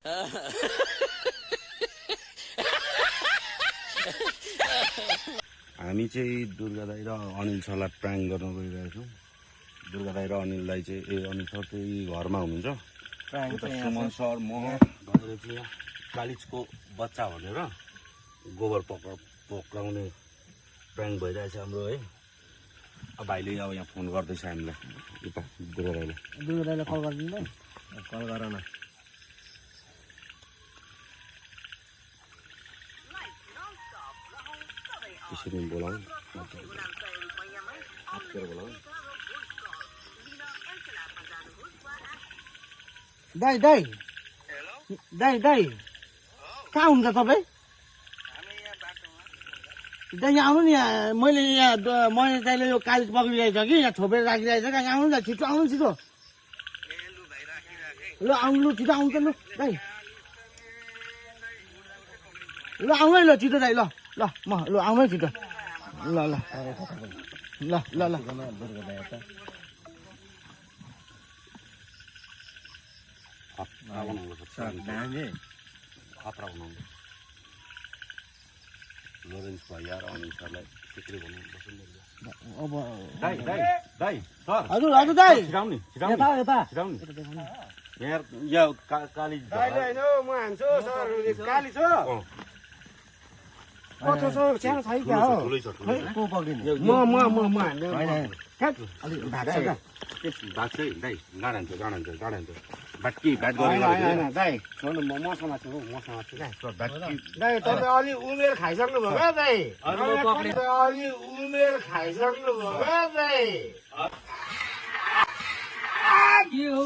हामी चाहिँ दुर्गा दाइ र अनिल सरलाई प्राङ्क गर्न गइरहेको छौँ। दुर्गा दाइ र अनिललाई चाहिँ अनिल सर चाहिँ घरमा हुनुहुन्छ। सुमन सर म भनेर चाहिँ यहाँ कालिजको बच्चा भनेर गोबर पक्राउने प्राङ्क भइरहेछ हाम्रो है। अब भाइले अब यहाँ फोन गर्दैछ हामीलाई यता दुर्गा दाइलाई कल गरिदिनु कल गर न। त्यसरी बोलाऊ दाइ दाइ दाइ दाइ कहाँ हुन्छ तपाईँ? दाइ यहाँ आउनु नि। यहाँ मैले दाइले यो कालिज पक्रिरहेछ कि यहाँ छोपेर राखिरहेछ क्या। यहाँ आउनु न, छिटो आउनु छिटो। ल आउनु लु, छिटो आउनु त लु दाइ। ल आउनु है ल छिटो दाइ। ल ल म ल आउनु है छिटो। ल ल ल ल ल खतरा बनाउनु लोरेन्स भैया र अनिल सरलाई फिक्री बनाउनु अब दाइ दाइ दाइ सर हजुर हजुर दाइ छिराउनु यता यता छिराउनु यहाँ यो कालिज म हान्छु सर कालिज हो। कस्तो छ सानो छैन क्या हो। ठुलै छ को पक्रिने? म हान्छु। अलि भाग्छ क्या। भाग चाहिँ दाइ गाड हान्छ बाटकी ब्याट गरेर दाइ छोड्नु म मसँग छु क्या। बाटकी दाइ तपाईँ अलि उमेर खाइसक्नु भयो क्या दाइ? अलि उमेर खाइसक्नु भयो क्या दाइ? के हो?